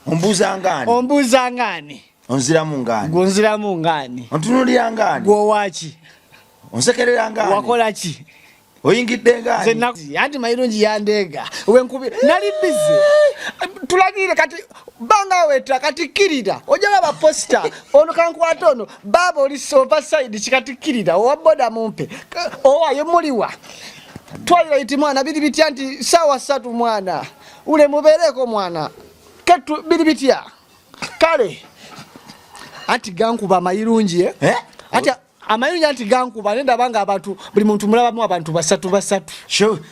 Ombuuza ngaani? Ombuuza ngaani? Onziramu ngaani? Gwonziramu ngaani? Ontunuulira ngaani? Gwowaki? Onsekerera ngaani? Wakola ki? Oyingidde ngaani? Anti Mayirungi yandeega wenkubi nali bize tulagirire kati banga weta kati kkirira ojja laba posita ono kankwata ono baaba oli sova side kikati kkirira owa boda mumpe owayo muliwa twalight mwana biri bitya nti saawa ssatu mwana ule mubeereko mwana ketu biri bitya kale anti gankuba amayirungi eh? Eh? Anti amayirungi anti gankuba naye ndaba nga abantu buli muntu mulabamu abantu basatu basatu.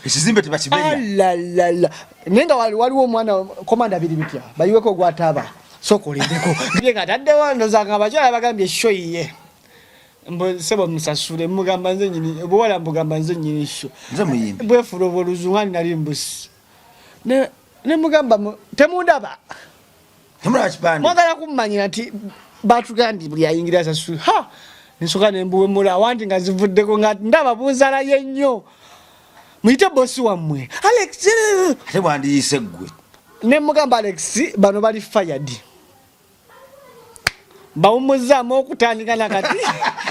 Ekizimbe tebakimenya. Alalala naye nga waliwo omwana komanda biri bitya bayiweko gwataba sooka olindeko nga taddewo ndoza nga abakyala bagambye sho yiye sebo musasule mugamba nze nyini obuwala mbugamba nze nyini sho nze muyimbi bwefula obwoluzungu ani nali mbusi ne mugamba temundaba temulaba kipande mwagala kummanyira nti batugambye buli ayingira asasule ha nsoka nembuwemula awanti nga zivuddeko nga ndaba bunzalayo ennyo muyite bosi wammwe Alex ate bwandiyise ggwe ne mugamba Alex bano bali fired bawumuzzaamu okutandika nakati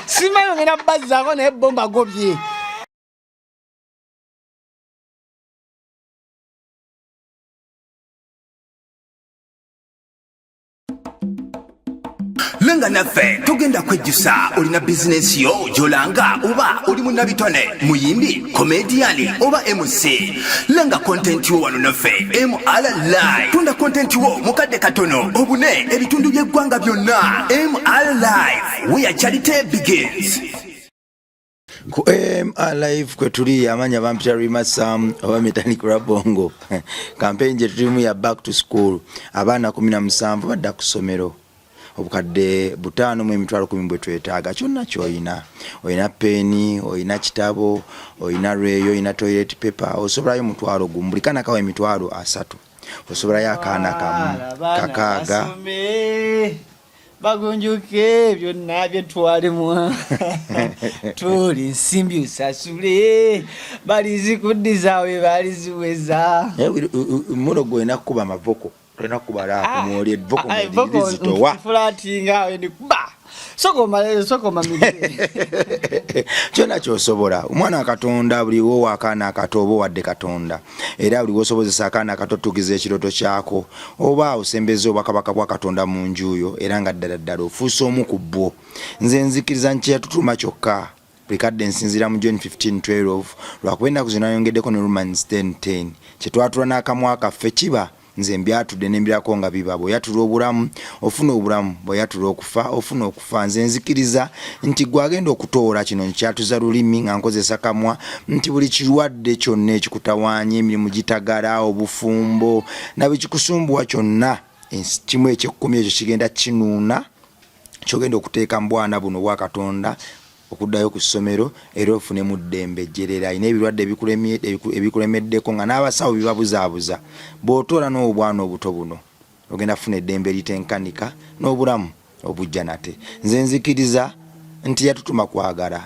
simanyi ngenda bazzaako naye bo mbagobye. Lenga naffe tugenda kwejjusa. Olina bizinensi yo gy'olanga oba oli munnabitone, muyimbi, komediyani oba MC, lenga kontenti wo wano naffe MR Live. Tunda kontenti wo mu kadde katono obune ebitundu by'eggwanga byonna. MR Live, where charity begins. Ku MR Live kwe tuli amanya bampita Rima Sam oba Metanik Rabongo. Campaign gye tulimu ya back to school. Abaana 17 badda ku ssomero. Obukadde 5 mu emitwalo 10 bwe twetaaga. Kyonna ky'olina. Olina peeni, olina kitabo, olina reeyo, olina toilet paper, osobolayo 10,000. Buli kaana kawa emitwalo 3. Osobolayo akaana kamu, 6. Bagunjuke byonna bye twalimu. Tuli nsimbi osasule, balizikuddiza we baliziweza. Muno gwe olina kukuba amavoko, olina kukuba laapu, mwoli evoko mweri zitowa. Fulatinga awo ndi kuba. Soko omale, soko omamire. Kyonna ky'osobola. Omwana wa Katonda buli w'owa akaana akato oba owadde Katonda. Era buli w'osobozesa akaana akato otuukiza ekirooto kyako, oba osembezza obwakabaka bwa Katonda mu nju yo, era nga ddala ddala ofuuse omu ku bwo. Nze nzikiriza nti teyatutuma kyokka. Buli kadde nsinziira mu John 15:12, lwakuba ennaku zino nayongeddeko ne Romans 10:10. Kye twatula n'akamwa kaffe kiba nze mbyatudde ne mbirako nga biba. Bw'oyatula obulamu, ofuna obulamu, bw'oyatula okufa, ofuna okufa. Nze nzikiriza nti ggwe agenda okutoola kino nkyatuza lulimi nga nkozesa kamwa nti buli kirwadde kyonna ekikutawaanya, emirimu gitagala, obufumbo na buli kikusumbuwa kyonna, kimu eky'ekkumi ekyo kigenda kinuuna ky'ogenda okuteeka mu bwana buno obwa Katonda okuddayo ku ssomero era ofunemu ddembe jjerere. Alina ebirwadde ebikulemeddeko nga n'abasawo bibabuzaabuza. Bw'otoola n'obwana obuto buno ogenda kufuna eddembe eritenkanika n'obulamu obujja nate. Nze nzikiriza nti yatutuma kwagala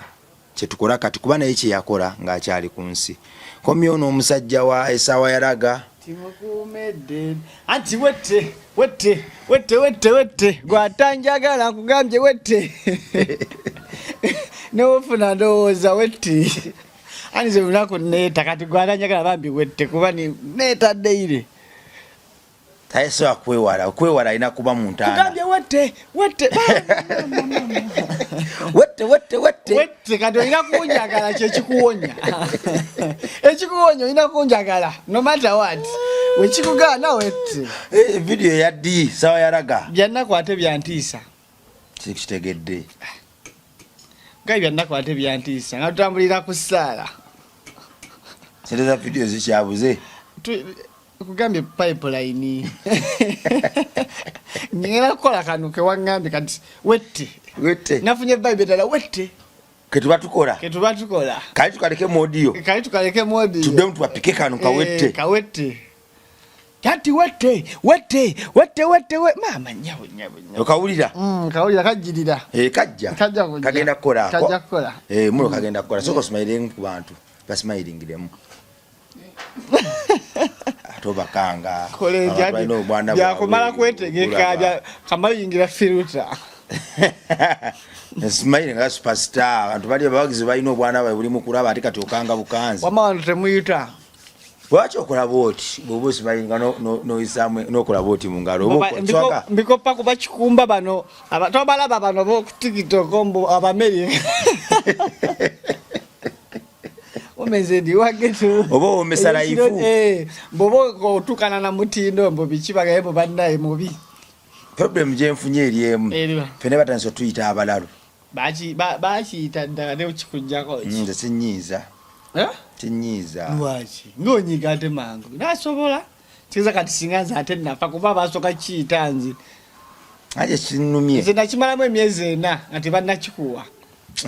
kye tukola kati kuba naye kye yakola ng'akyali ku nsi. Komyewo n'omusajja wa essaawa yalaga. Timukuumedde anti wette wette wette wette wette gwatanjagala nkugambye wette newofuna ndowooza wette ani ze lunaku neeta kati gwatanjagala bambi wette kuba neetaddeire. Tasobola kwewala, okwewala alina kuba mu ntaana. Kugambye wette wette wette wette wette wette kati olina kunjagala kyekikuwonya ekikuwonya olina kunjagala no matter what wekikugaana wette. Video ya D sawa yalaga byannaku ate byantiisa. Kitegedde nga byannaku ate byantiisa nga tutambulira ku ssaala. Sente za video zikyabuze. Kugambye pipeline. Ngenda kukola kano ke waŋŋambye kati wette. Wette. Nafunye vibe endala wette. Ke tuba tukola. Ke tuba tukola. Kali tukaleke mu audio. Kali tukaleke mu audio. Tuddemu tubapike kano ka wette. Kawette. Kati wette, wette, wette, wette, we. Maama nnyabo, nnyabo, nnyabo. Okawulira? Kawulira kajjirira. Kajja. Kajja kujja. Kagenda kukola ako. Kajja kukola. Mulo kagenda kukola. Sooka osmayiringe ku bantu. Basmayiringiremu. Ate obakanga. Kole Abantu byakumala kwetegeka kamayingira firuta. Smile nga superstar abantu bali abawagizi balina obwana bwe buli mukulaba ate kati okanga bukanzi. Wama wano temuyita. Lwaki okola bwoti bwoba osimayiringa noyisaamu nokola bwoti mu ngalo mbikopa kuba kikumba bano tobalaba bano bokutikitoko mbu abameri omenze ndi wagetu oba owomesa layifu eh, bwoba otukana na mutindo mbu biki bagaye mbu bannaye mubi problem gyenfunye eri emu fene batandise otuyita abalalu bakiyita ddala ne kikujjako nze sinyiiza eh? kinyiiza lwaki ngaonyiga ate mangu nasobola kiza kati singa nze ate nafa kuba basooka kiyita nze aje kinumye nze nakimalamu emyezi ena nga tebannakikuwa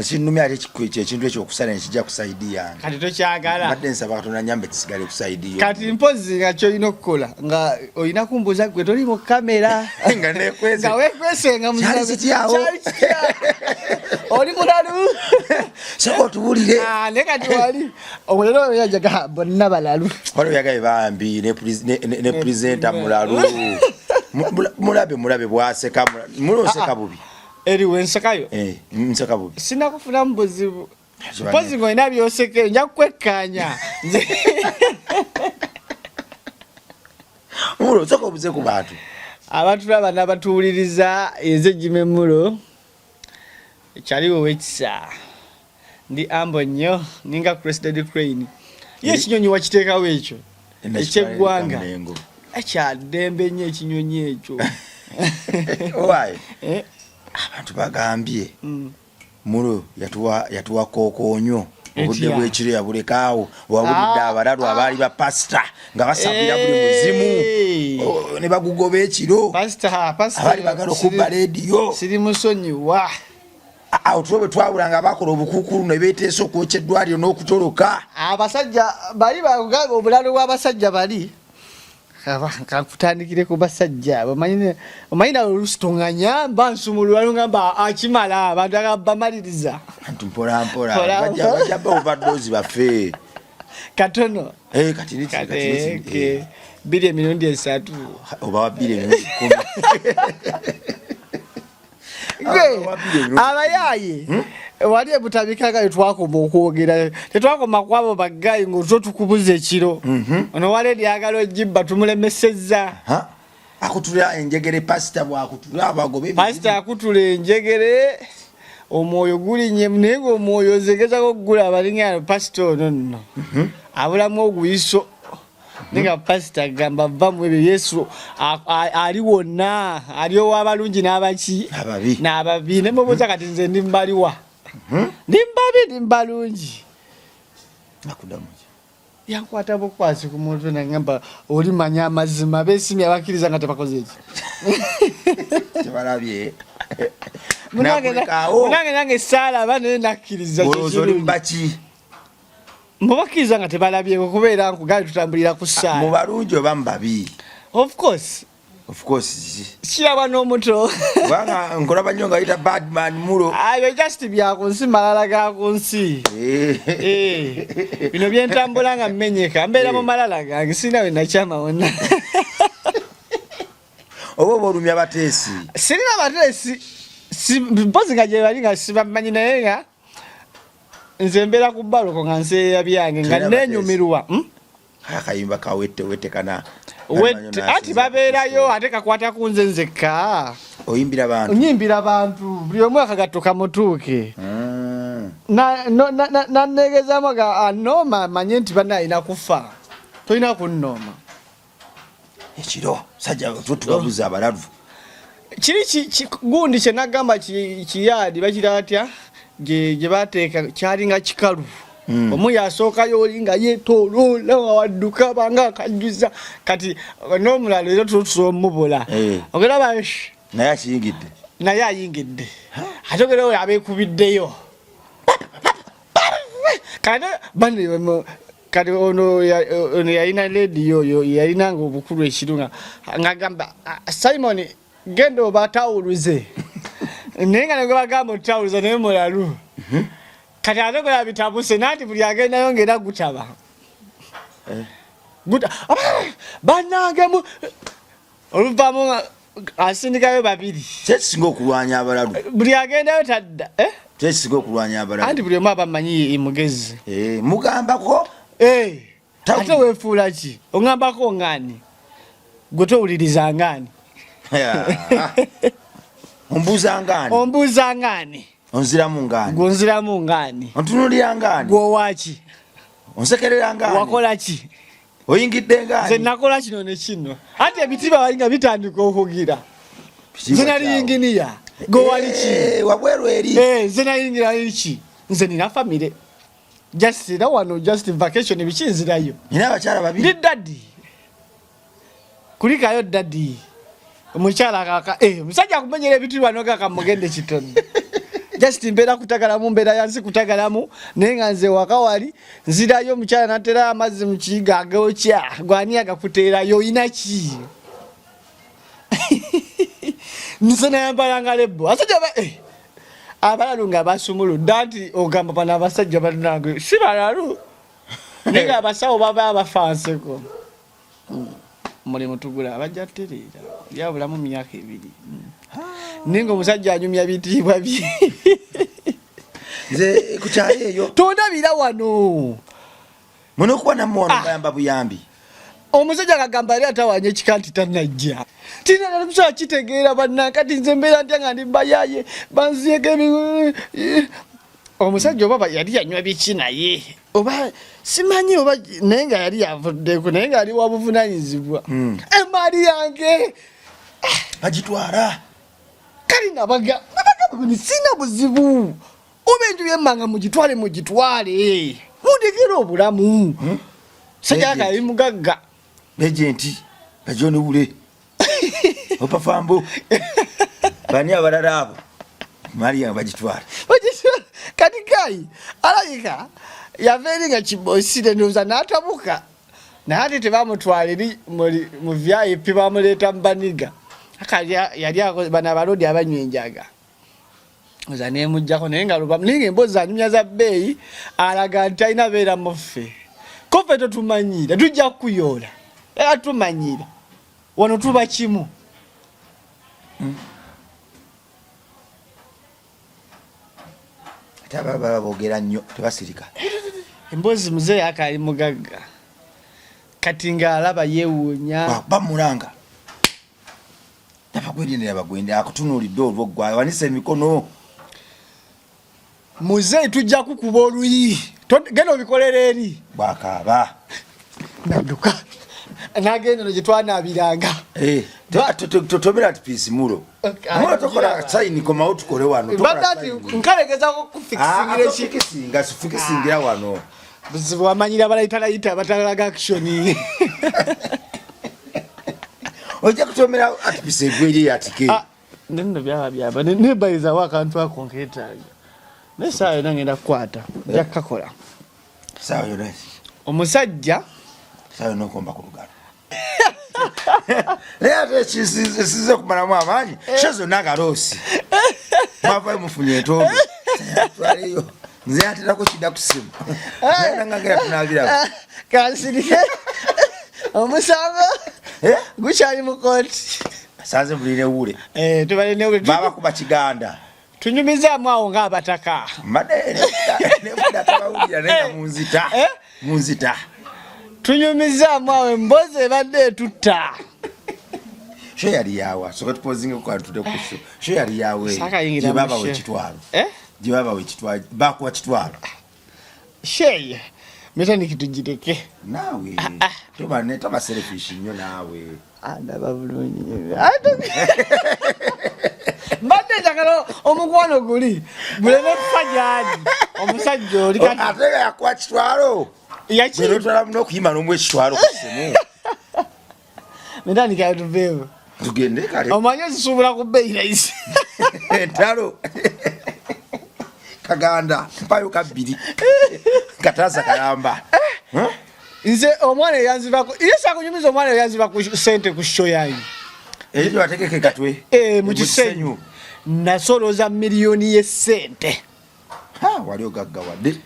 kinumye ate ekintu ekyo okusala nekijja ku saidi yange kati tokyagala mbadde nsaba katonda nyambe kisigale ku saidi yo kati mpozi nga kyolina okukola nga olina kumbuuza gwe toli mu kamera nga nekwese nga wekwese nga kyali kityawo oli mulalu soka otubulire ah, naye kati wali omulala yajaga bonna balalu waliwo yagaye bambi ne presenter mulalu mulabe mulabe bwaseka muloseka ah, ah. bubi eri wensekayo eh, nseka bubi sinakufunamu buzibu mpozi ng'olina byoseka nja kukwekkaanya mulo soka obuze ku bantu abatulaba n'abatuwuliriza enze jimemulo kyaliwo wekisa ndi ambo nnyo ninga crested crane ye ekinyonyi wakiteekawo ekyo ekyeggwanga ekyaddembe nnyo ekinyonyi ekyo eh? abantu bagambye mm. Mulo yatuwa yatuwa kokonyo obudde bwekiro yabulekaawo wabulidde ah, abalalu ah. abaali ba pasita nga basabira buli muzimu oh, ne bagugoba ekiro abaali bagala okubba leediyo siri musonyiwa awo tulo bwe twabula nga bakola obukuukulu ne beeteesa okwokya eddwaliro n'okutoloka abasajja bali bagamba obulalu bw'abasajja bali kankutandikire ku basajja omanyi nawe oluusi tonganya mba nsumulula ngamba akimala abantu agabamaliriza antu mpolampola bajja ba overdose baffe katono eh, kati eh. biri emirundi esatu obawa biri emirundi kumi abayaaye hmm? wali ebutabikaga tetwakoma okwogera tetwakoma kwabo baggayi ngaotuo tukubuza ekiro mhm. ono wali eryagala ojibba tumulemesezza akutula enjegere pasita bwakutula abagobe pasita akutula enjegere omwoyo gulinye naye nga omwoyo nzegezako okugulaba linga pasita ono nno mhm. abulamu oguyiso naye nga pasita agamba va mu ebyo yesu ali wonna ali owabalungi n'abaki n'ababi ne mubuuza kati nze ndi mbaliwa hmm? ndi mbabi ndi mbalungi yankwata bukwasi ku mutwe nagamba oli manya amazima besimye abakkiriza nga tebakoze eki tebalabye munange nange saalaba naye nakkiriza oli mubaki Mubakkiriza nga tebalabyeko kubeera nkugaali tutambulira ku ssaala. Mu balungi oba mu babi? Of course. Of course. Kiraba n'omuto. Kubanga nkulaba nnyo nga yita badman mulo. Ayo just bya ku nsi malala ga ku nsi. Eh. Eh. Bino bye ntambula nga mmenyeka mbeera mu eh. malala gange sirina we nakyama wonna. Oba oba olumya bateesi? Sirina bateesi. Mpozi nga gye bali nga sibamanyi naye nga nze mbeera ku baloko nga nseeya byange nga nenyumirwa hmm? akayimba ka wette wette kana wette ati babeerayo ate kakwata ku nze nzekka oyimbira bantu nyimbira bantu buli omu akagatto kamutuuke hmm. nanegezamu ga anooma manye nti banna alina kufa tolina kunnooma ekiro sajja tubabuza abalalu kiri gundi kyenagamba kiyaadi bakira atya gye bateeka kyalinga kikalu hmm. omu yasookayo oli nga yetoloola nga wadduka banga akajjuza kati n'omulala era tutusoomubula eh. ogera naye akiyingidde naye ayingidde ate ogera oyo abeekubiddeyo kati bano kati ono ono yalina lediyo oyo yalinanga obukulu ekiro nga ngagamba ah, simon genda obatawuluze naye nga negwebagamba otawuluza naye mulalu mhm. kati ate gola bitabuse nanti buli agendayo ngaera gutaba eh. Banange oluvamu asindikayo babiri. Kyekisinga okulwanya abalalu. Buli agendayo tadda. Eh? Kyekisinga okulwanya abalalu. Anti buli omu aba amanyi mugezi. Eh, mugambako? Eh. Ate weefuula ki? Oŋambako ng'ani? Gwe towuliriza ng'ani? Ombuuza ng'ani? Ombuuza ng'ani? Onziramu ng'ani? Gwe onziramu ng'ani? Ontunuulira ng'ani? Gwe owaaki? Onsekerera ng'ani? Wakola ki? Oyingidde ng'ani? Nze nakola kino ne kino. Anti ebitiibwa bali nga bitandika okugira. Nze nali yinginiya. Gwe wali ki? Eh, wabweru eri. Eh, nze nayingira ki? Nze nina famire. Just era wano just vacation biki nzirayo. Nina abakyala babiri. Ndi daddy. Kulikayo daddy. Omukyala kaka eh omusajja akumenyera ebintu bano kaka mugende kitono. Just mbeera kutagalamu mbeera yansi kutagalamu naye nga nze waka wali nzirayo omukyala natera amazzi mu kiyiga agokya gwani agakuteerayo olina ki? Nze nayambala nga lebbo abasajja ba eh, abalalu nga basumuludde anti ogamba bano abasajja banange si balalu naye nga abasawo baba abafanseko mulimu tugula abajja tereera yabulamu myaka ebiri naye nga omusajja anyumya bitiibwa bye nze kukyayo eyo tondabira wano muna okuba nammwe wano ah. bayamba buyambi omusajja kagamba yali atawanya ekika nti tanajja tinanamusobola kitegeera bannankati nze mbeera ntya nga ndi bayaye banziyeko emi omusajja oba yali yanywa biki naye oba simanyi oba naye nga yali yavuddeko naye nga ali wabuvunanyizibwa hmm. emaali yange bagitwala kale nabaga nabaga sina buzibu oba enju yemmanga mugitwale mugitwale mundekere obulamu hmm? sajaka yali mugagga ejenti bajoni wule opafambo bani abalala abo mali yange bagitwala kati gayi alabika yava eri nga kibosire ndowooza n'atabuka naye ate tebamutwala eri mu vip bamuleeta mu baniga yali bano abalodi abanywa enjaga oza nemujjako naye nga luba naye nga emboozi anyumya za bbeeyi alaga nti alina beera muffe ko ffe totumanyiira tujja kukuyoola era tumanyiira wano tuba kimu hmm. ate ababa boogera nnyo tebasirika emboozi muzeeyi akaali mugagga kati ng'alaba yeewuunya bamulanga Tabagwende yabagwende akutunuulidde olwo gwe awanise emikono. Muzeeyi tujja kukuba oluyi genda obikolera eri bwakaaba nadduka nagenda no gye twanaabiranga eh, totobera ti piisi mulo mulo tokola sayini komawo tukole wano nkalegezako kufikisingira ah, fikisingira wano buzibu wamanyira balaitalayita abatalaga action ojja kutomera atipisa egweri yatike ah, nno byaba byaba nebayizawo akantu ako nketaaga naye saawa yona ngenda kukwata nja kukakola saawa yona omusajja saawa yona okomba ku lugalo naye ate ekisinze okumalamu amaanyi eh. sho zonna akaloosi mwavayo mufunye entondo twaleyo nze aterako kidda ku simu eh. nangagera tunabirabo kansirike omusango eh? gukyali mu kooti asanze mulinewule tubalinewule babakuba kiganda Tunyumizaamu awo ng'abataka. Mbadde nefuna tabawulira naye nga munzita. Eh? Munzita. Tunyumizaamu awo emboozi ebadde etutta. Sho yali yawa. Soka tupozinge ku kantu ku sho. Sho yali yawe. Gye babawa ekitwalo. Eh? Gye babawa ekitwalo. Bakuwa kitwalo. Shey. Metaniki tugireke. Naawe. Ah, ah. Toba ne toba selfish nnyo naawe. Andaba bulungi. Mbadde njagala omukwano guli guleme kufa gyali omusajja oli kati ate nga yakuwa kitwalo yaki n'okuyima n'omuwa ekitwalo ku ssimu. Metaniki atuveewo. Tugende kale. Omanyi ozisuubula ku bbeeyi rahisi. Entalo. Kaganda mpayo kabbiri. Kataasa kalamba. Eh? Nze omwana eyanzibako ye sakunyumiza omwana eyanziba ku sente ku show yange. Eyo bategeke katwe. Eh, mu Kisenyi. Nasoloza miliyoni ye sente. Ha, wali ogaggawadde.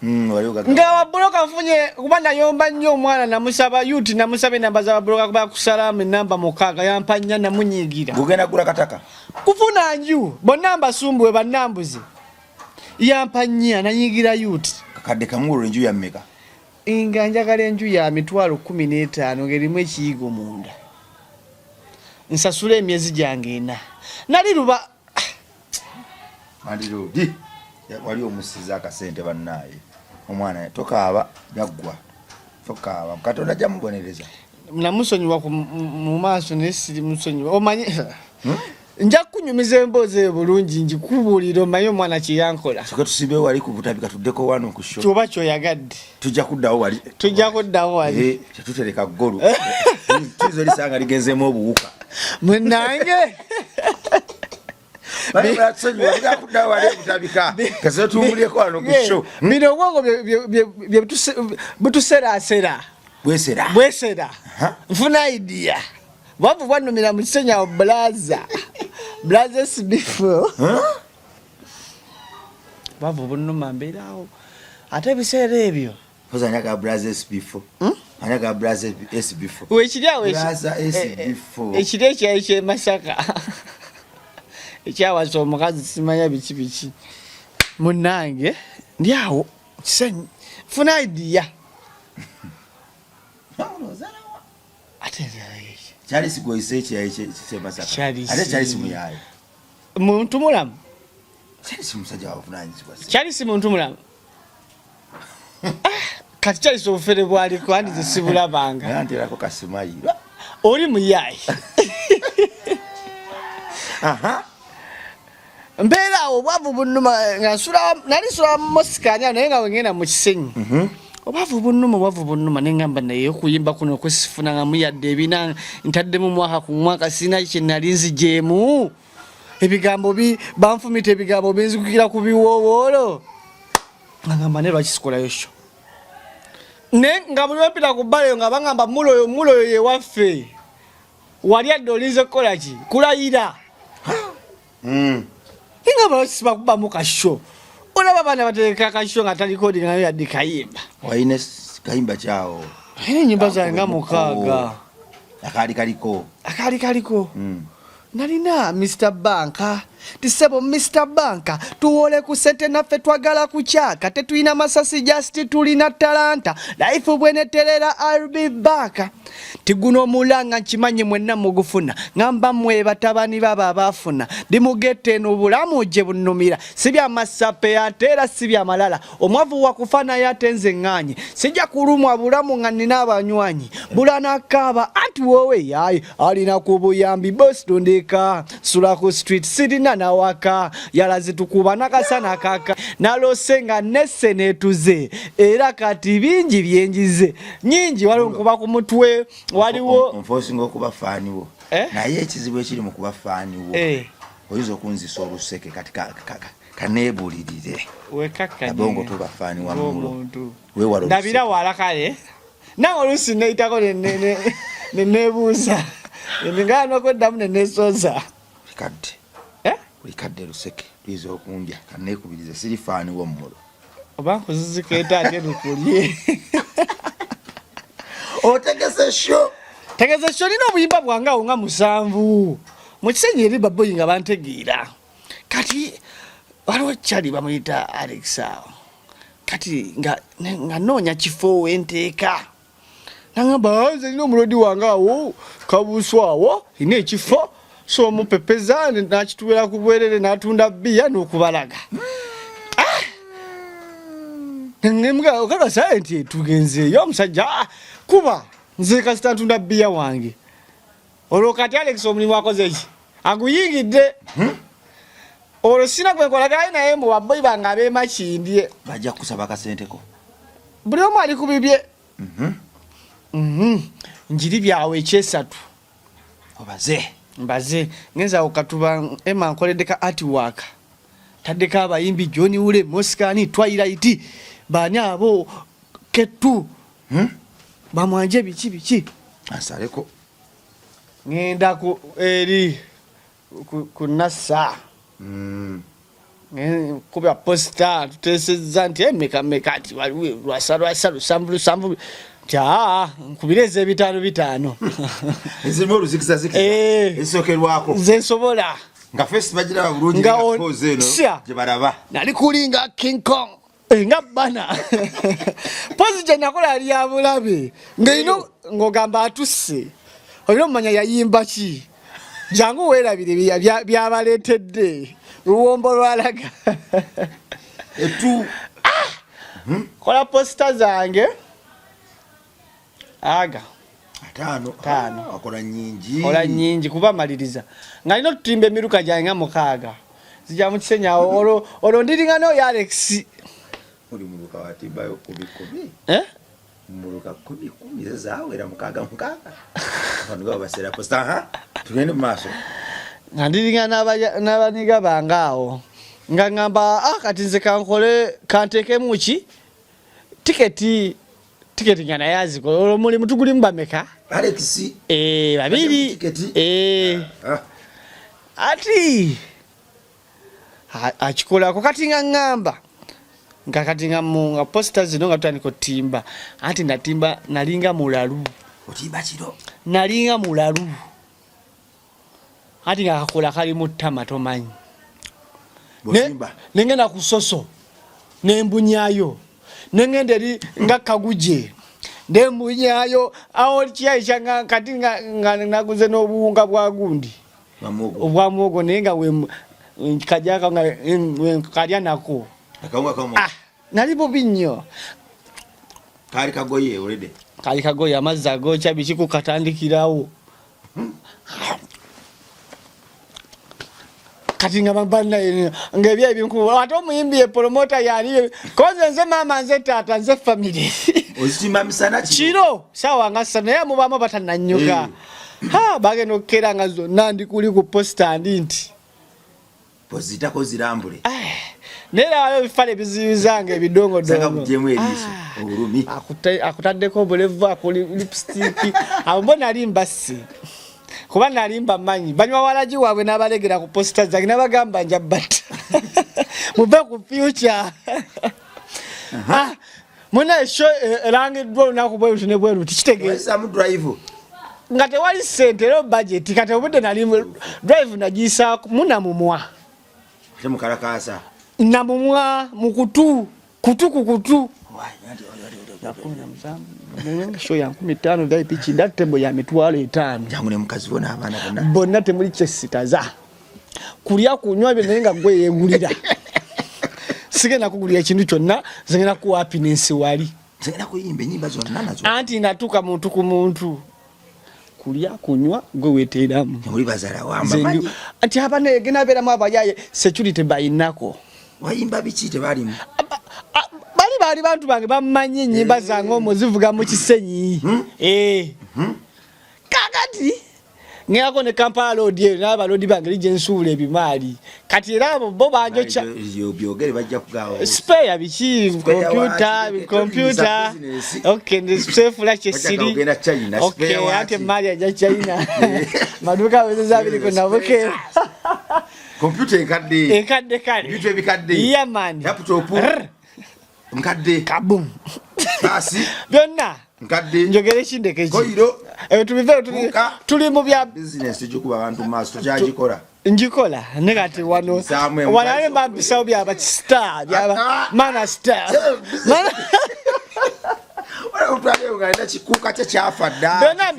Nga babuloka nfunye kuba nayomba nnyo omwana namusaba yuti namusaba enamba za babuloka kuba kusalamu enamba mukaaga yampa nnya namunyiigira. Gugenda gula kataka. Kufuna nju bonna mbasumbuwe bannambuze yampa nnya nanyiigira yuti. Kakadde kamu olwo enju ya mmeka? Nga njagala enju ya 15000 ng'erimu ekiyigo munda nsasule emyezi gyange ena nali luba Mandirodi wali omusiza akasente bannaaye omwana tokaaba byaggwa tokaaba Katonda ajja mubonereza. Namusonyiwa mu maaso naye siri musonyiwa omanyi hmm? Nja kukunyumiza emboozi eyo bulungi ngikubuulira omanyi omwana kye yankola. Soka tusibe wali ku butabi katuddeko wano ku show. Kyoba kyoyagadde. Tujja kuddawo wali. Tujja kuddawo wali. Eh, tetutereka ggolu. Tuyinza olisanga ligenzeemu obuwuka. Munnange. Bino obwongo butuserasera. Bwesera. Bwesera. Nfuna idea. Bwavu bwannumira mu kisenyi awo bulaza. Bulaza SB4. Bwavu bunnuma mbeera awo. Ate ebiseera ebyo. Poza anyaga bulaza SB4. Hmm? Anyaga bulaza SB4. Wekiri awo bulaza SB4. Eh, eh, ekiri ekyali ky'e Masaka. Ekyawasa omukazi simanya biki biki. Munnange ndi awo kisenyi. Nfuna idea. Ate Charles gwoyise ekyayi kyemasaka ate Charles muyaye muntu mulamu. Charles musajja wabuvunanyizibwa. Charles muntu mulamu. Ah, kati Charles obufere bwaliko andi nze sibulabanga. Nterako kasimayi oli muyaye. Aha. Mbeera awo obwavu bunnuma nga nsula nali nsula mosikanya naye nga wengenda mu kisenyi. Mhm. Obwavu bunnuma obwavu bunnuma ne ngamba naye okuyimba kuno kwesifuna nga muyadde ebina ntaddemu mwaka ku mwaka sirina kye nali nzigyemu. Ebigambo bi banfumita ebigambo binzigukira ku biwoowoolo. Nga ngamba naye lwaki sikolayo sho. Ne nga buli wempita ku bbala eyo nga bangamba mulo oyo mulo oyo ye waffe. Wali adde olinze kukola ki? Kulayira. Mm. Inga basi bakubamu kasho. Olaba abaana batereka kasho nga talikodinga nayo yadde kayimba. Walina kayimba kyawo. Alina ennyimba zange nga mukaaga. Akaali kaliko. Akaali kaliko. Mm. Nalina Mr. Banka. Tisebo Mr. Banka tuwole ku sente naffe twagala kukyaka tetulina masasi just tulina talanta life bweneterera I'll be back. Tiguno omulanga nkimanyi mwenna mugufuna ngamba mwe batabani baba abaafuna ndi mugette eno obulamu gye bunnumira si bya masape ate era si bya malala omwavu wakufa naye ate nze ŋŋaanye sijja kulumwa bulamu nga nnina abanywanyi bulanakaaba anti woowe yaaye alina ku buyambi bosi tundika sula ku street sirina nawaka yala zitukuba nakasana kaka nalose nga nesse netuze era kati bingi byenjize nyingi waliwo nkuba ku mutwe waliwo onfosinga okuba faani wo eh? Naye ekizibu ekiri mu kuba faani wo eh. Oyinza okunzisa oluseke kati kaneebulirire abongo tuba faani wa mulo wewala ndabira wala kale nange oluusi neyitako neneebuuza nga nokweddamu nenesoza kadde eh? Buli kadde luseke luyinza okundya kaneekubirize siri faani wo mulo oba nkuzizika ate lukulye otegese sho tegeze sho nina obuyimba bwange awo nga musanvu mu kisenyi eri baboyi nga bantegeera kati waliwo kyali bamuyita Alex awo kati nga nga noonya kifo wenteeka nangamba nze nina omulodi wange awo kabuusu awo nina ekifo so omupepeza nakituwera ku bwerere natunda bbiya n'okubalaga ah! Okakasa nti tugenzeeyo omusajja ah, kuba nze kasita ntunda bbiya wange olwo kati Alex omulimu akoze ki aguyingidde hmm? Olwo sina gwe nkolagana naye mbu baboyi bange ab'emakindye bajja kukusaba akasenteko buli omu ali ku bibye mhm. Mhm. Njiri byawe ekyesatu obaze mbaze ngenza awo katuba ema nkoledde ka artwork taddeko abayimbi John Wule Mosikani Twilight baani abo ketu hmm? Bamwanje biki biki asaleko ngenda ku eri ku nassa mm. Kuba posita tutesezza nti emeka eh, meka nti waliwo lwasa lwasa lusanvu lusanvu nti aa nkubire ez'ebitaano bitaano ezirimu oluzikizazikiza eh. ezisokerwako nze nsobola nga fesi bagiraba bulungi nga pose eno gye balaba nali kulinga king kong eh, nga bana pozi gye nakola yali ya bulabe ng'erina ng'ogamba atusse olina omumanya yayimba ki jangu weerabire byabaleetedde luwombo lwalaga etu ah! Kola posita zange aga ataano taano ah, akola nyingi kola nyingi kuba maliriza nga nina otutimba emiruka gyange nga mukaaga zijja mu kisenyi awo olwo olwo ndiringa n'oyo Alex oli muluka watimbayo kumi kumi eh? muluka kumi kumi zezawera mukaaga mukaaga abantu gabo baseera posta ha tugende mu maaso nga ndiringa n'abaniga bange awo nga ngamba ah, kati nze kankole kanteekemu ki tiketi tiketi nga naye azikola olwo omulimu tugulimu bameka Alex eh babiri eh ah. ati akikolako kati nga ngamba nga kati nga mu nga posta zino nga tutandika otimba anti natimba nalinga mulalu otimba kiro nalinga mulalu Ati nga kakola kali mu ttama tomanyi. Nengenda ku soso nembunyayo nengenda eri nga kaguje nembunyayo awo kiyayi kyanga kati nga naguze n'obuwunga bwa gundi obwa muwogo naye nga kajaka nga kalya nako ah, nali bubi nnyo kali kagoye already kali kagoye amazzi agokya biki kukatandikirawo kati nga banaye nga ebyo ebinkuba ate omuyimbi ye promota yali koze nze maama nze taata nze family ozitimba misana kiro sawa nga ssatu naye mubamu batananyuka eh. ha bagenda okukera nga zonna ndi kuli ku posta ndi nti ozitako zirambule eh, naye era waliwo ebifala ebiziyiza nga ebidongodongo eriiso ah, obulumi akutaddeko obulevu akuli lipstick abo bo nali mbassi kuba nali mbamanyi banywa walagi waabwe n'abalegera ku posita zange nabagamba nja batta muve ku future ah, muna esho eh, erangiddwa olunaku bweruti ne bweruti kitegeeza nga tewali sente era budget kati obudde nali drive nagiyisaako munamumwa mukalakaasa namumwa mukutu kutu ku kutu sho ya 15 VIP kinda table ya mitwalo etaano bonna temuli kyesitaza kulya kunywa byo naye nga gwe yegulira sigenda kugulira ekintu kyonna zigenda kuwa happiness wali zigenda kuyimba enyimba zonna nazo anti natuka muntu ku muntu kulya kunywa gwe weteeramu oli bazala wamba manyi anti abana egena beeramu abayaye security bayinako wayimba biki tebalimu bali bali bantu bange bamanyi enyimba eh. zange omwo zivuga mu kisenyi hmm? eh. hmm? Kakati ngeyako ne Kampala Road eyo n'abaloodi bange eri gye nsuula ebimaali kati era abo bo banjokya byogere bajja kugawa spare biki kompyuta kompyuta okay ndisefula kyesiri okay ate maali ajja China maduka awezeza abiri ku nabuke kompyuta enkadde enkadde kale ebintu ebikadde yeah man laptop nkadde kabum basi byonna nkadde njogere kindeke ki koyiro ebyo tubive tuli mu bya business tujikuba abantu maaso tukyagikola njikola ne kati wano wano ale mba mbisawo byaba star byaba ah, ah. mana star mana kikuka kye kyafa dda byonna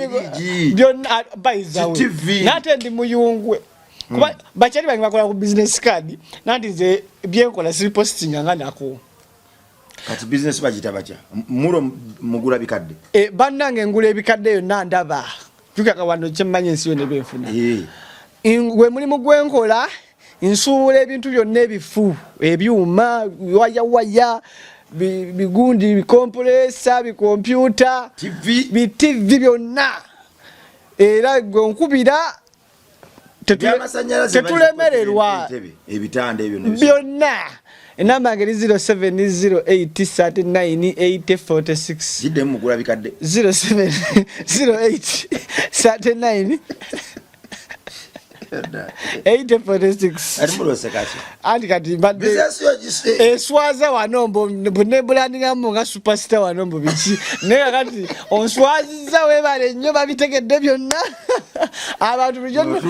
byonna bayizawe nate ndi muyungwe kuba bakyali bange bakola ku business card nanti nze byenkola sibipostinga nga nako kati business bagita batya mulo mugula bikadde e, bannange ngula ebikadde yonna ndaba jukaka wano kyemmanyi ensi yonna ebyenfuna e. Gwe mulimu gwenkola nsuubula ebintu byonna ebifu ebyuma wayawaya bigundi bikompuleesa bikompyuta bitivi byonna era gwe nkubira tetulemererwa ebitanda ebyo byonna enamba yange eri 0708398046 giddemu mugula bikadde 070839 Anti kati mbadde eswaza wano mbu nebulandingamu nga superstar wano mbu biki, naye kakati onswaziza. Webale nnyo, babitegedde byonna abantu bulijjo.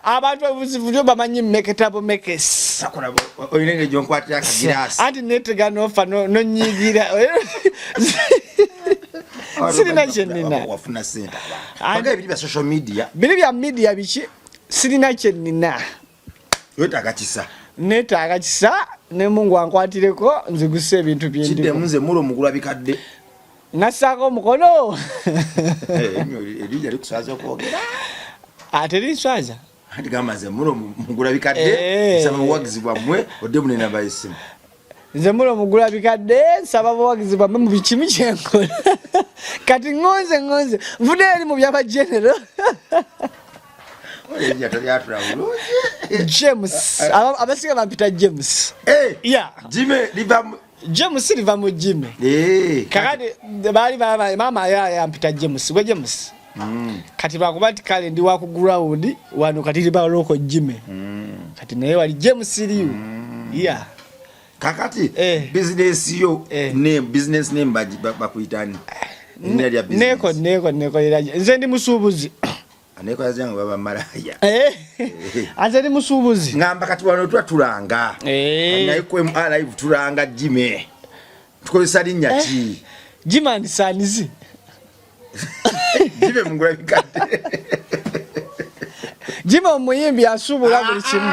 Abantu bulijjo bamanyi meketabo mekes. Olina engeri gyonkwatira akagiraasi. Anti netega nofa nonyigira, sirina kyenina. Wafuna sente abantu ebiri bya social media. Biri bya media biki, sirina kyenina. Wetaaga kisa. Netaaga kisa ne Mungu ankwatireko nziguse ebintu kiddemu. Byendiko. Nze mulo mugula bikadde. Nassaako omukono. Erinnya likuswaza okwogera. Ate linswaza. Anti gamba nze mulo mugula bikadde. Nsaba buwagizi bwammwe, odde mune namba y'essimu. Nze mulo mugula bikadde, nsaba buwagizi bwammwe mu bikimu kyenkola. Kati ŋŋonze ŋŋonze nvudde eri mu byaba general. Erinnya tolyatula bulungi. James. Abasinga bampita James. Yeah. Jime liva James liva mu Jime. Kakati baali maama yampita James, gwe James. Kati lwakuba nti kale ndi wa ku ground wano, kati libaloko Jime. Kati naye wali James liu, yeah. Kakati bizinesi yo, name, business name bakuyitani, erinnya lya business? Neko neko nekolera nze ndi musuubuzi. Anekola zange baba malaya. Nze ndi musuubuzi. Ngamba kati wano tuba tulanga naye ku MR Live tulanga Jime, tukozesa linnya ki? Jime and Sons. Jime mugula bikadde. Jime omuyimbi asuubula buli kimu.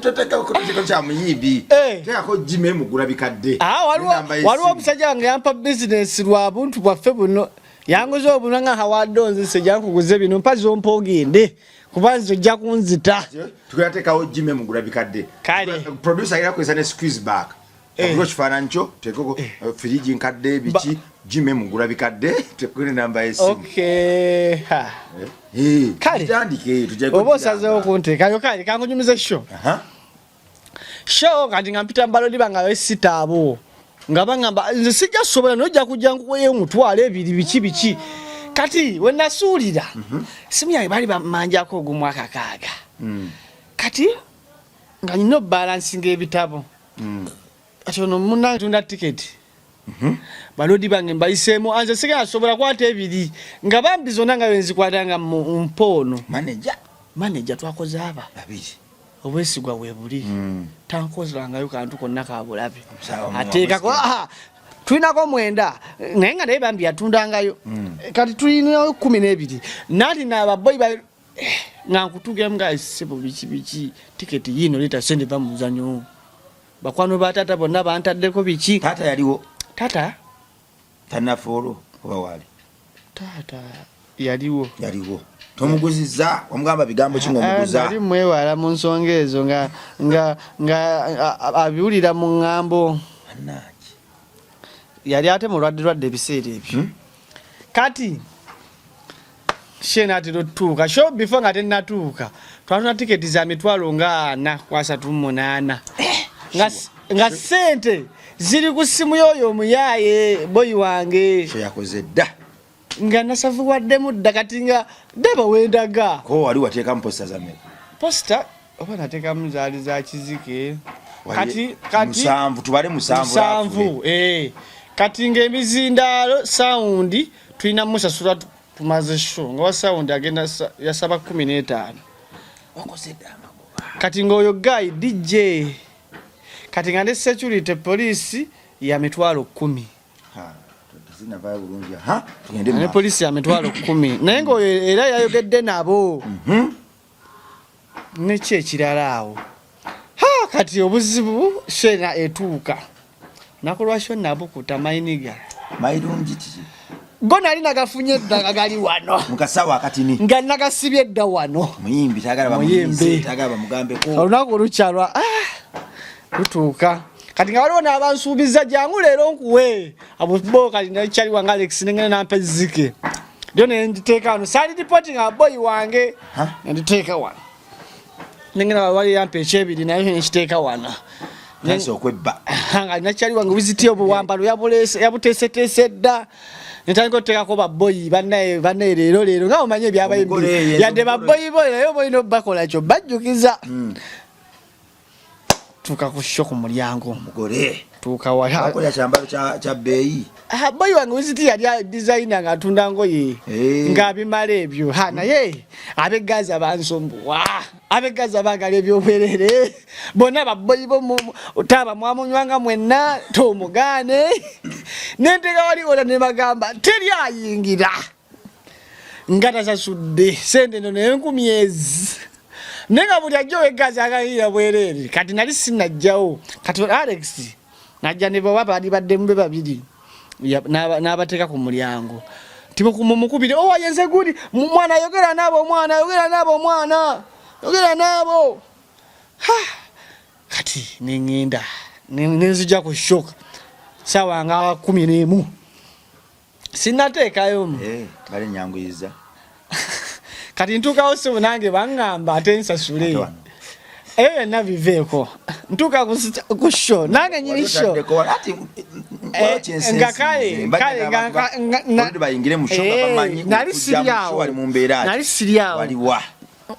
Totekako kya muyimbi. Tekako Jime mugula bikadde. Ah, waliwo omusajja wange yampa bizinesi lwa buntu bwaffe buno, yanguza obunwa nga hawadde onzise, jankuguze bino, mpa zompa ogende kuba nze ojja kunzita. Tugatekawo Jime mugula bikadde. Kale. Producer agenda kukozesa ne squeeze back. Okuba ekifaananyi kyo tekoko firiji nkadde biki, Jime mugula bikadde, tekune namba y'essimu. Okay, ha. Kale. Tutandike tujja. Oba osazeewo kunteekayo, kale kankunyumize show. Show kati nga mpita mubalodi bange abesita abo nga baŋŋamba nze sijja kusobola, naye ojja kujja nkuweyo 20,000 biki biki. Kati we nasuulira simu yange baali bamanjako ogumu 60. Kati nga nina obalansinga ebitabo. Kati ono munange tunda tiketi, balodi bange mbayiseemu, anze sigala sobola kwata ebiri nga bambi zonna nga benzikwata nga mpoono. Manager. Manager twakoze aba babiri. Obwesigwa bwe buli, tankozerangayo kantu konna ka bulabe. Sawa, ateekako tulinako 9 naye nga naye bambi yatundangayo. Kati tulinayo 12 nanti nababoyi ba nga nkutuukiramu nga ssebo biki biki, tiketi yiino, leeta sente, va mu muzanyo, bakwano ba taata bonna bantaddeko biki. Taata yaliwo? Taata. Tanafa olwo oba waali? Taata yaliwo. Yaliwo. Tomuguziza? Wamugamba bigambo ki ngaomuguza? Nali mwewala mu nsonga ezo nga abiwulira mu ŋŋambo. Bannange. Yali ate mulwadde lwadde ebiseera ebyo. Kati she naatera otutuuka show, before nga tennatuuka twatuna tiketi za 438,000 nga sente ziri ku ssimu y'oyo omuyaaye boyi wange. Kyo yakoze dda. Nga nasavuwaddemu dda, kati nga daba wendaga. Ko wali wateekamu poster za mmeka? Poster oba nateekamu zaali za kizike. Kati 7, tubale 7. 7, eh. Kati ng'emizindaalo sound tulina musasula tumaze show, nga wa sound agenda yasaba 15. Wakoze dda amagoba. Kati ng'oyo guy DJ, kati nga ne security police ya 10,000. Ha, sinavayo bulungi. Ha, tugende mu ne maaso. Poliisi ya 10,000, naye ng'oyo era yayogedde nabo. Neki ekirala awo, ha, kati obuzibu shena etuuka nakulwasho nabukuta mayiniga. Mayirungi kiki? Go nali nagafunye edda nga gali wano. Mukasawo akatini. Nga nagasibye edda wano. Muyimbi tagala Muyimbi. bamuyize, tagala bamugambeko. Olunaku olukyalwa lutuuka, kati nga waliwo n'abansuubiza jangu leero nkuwe abo bo. Kati nakyali wange Alex nengenda nampa ezzike lyo nenditeeka wano, saali ripoti nga boyi wange. Ha? Nenditeeka wano, nengenda wali yampa ekyebiri naye nenkiteeka wano. Tandise okwebba. Nga nakyali wange wiziti obuwambalo yabuteeseteese dda. Nentandika otuteekako baboyi bannaye bannaye leero leero nga omanyi ebyabayimbi yadde baboyi bo naye oba olina obakola kyo bajjukiza. Tuuka ku sho ku mulyango. Mugole. Tuuka wala. Akola kyambalo kya kya bbeeyi. Ah, boyi wange wiziti yali designer nga atunda ngoye. Hey. Nga abimala ebyo. Ha naye abegaza bansumbuwa. Abegaza bagala ebyobwerere. Bonna baboyi bo taba mwamunywanga mwenna tomugaane. Nenteka wali ola ne bagamba teri ayingira. Nga tasasudde sente eno n'enkumi ezi. Naye nga buli ajja ow'eggazi agayira bwereere. Kati nali sinajjawo. Kati Alex najja ne baba baali baddemu be babiri n'abateeka ku mulyango. Nti mumukubire, oh, yenze gudi, mwana yogera n'abo, omwana yogera n'abo, omwana yogera n'abo. Ha! Kati ne ŋŋenda, ne nzija ku shock ssaawa nga 11. Sinnateekayo. Bali nyanguyiza. Kati ntuukawo ssebo nange baŋŋamba ate nsasule. Ebyo byonna biveeko. Ntuuka ku show nange nyini show. Nga kale kale nga bayingire mu show nga bamanyi nali siri awo. Wali mu mbeera ki? Nali siri awo. Waliwa?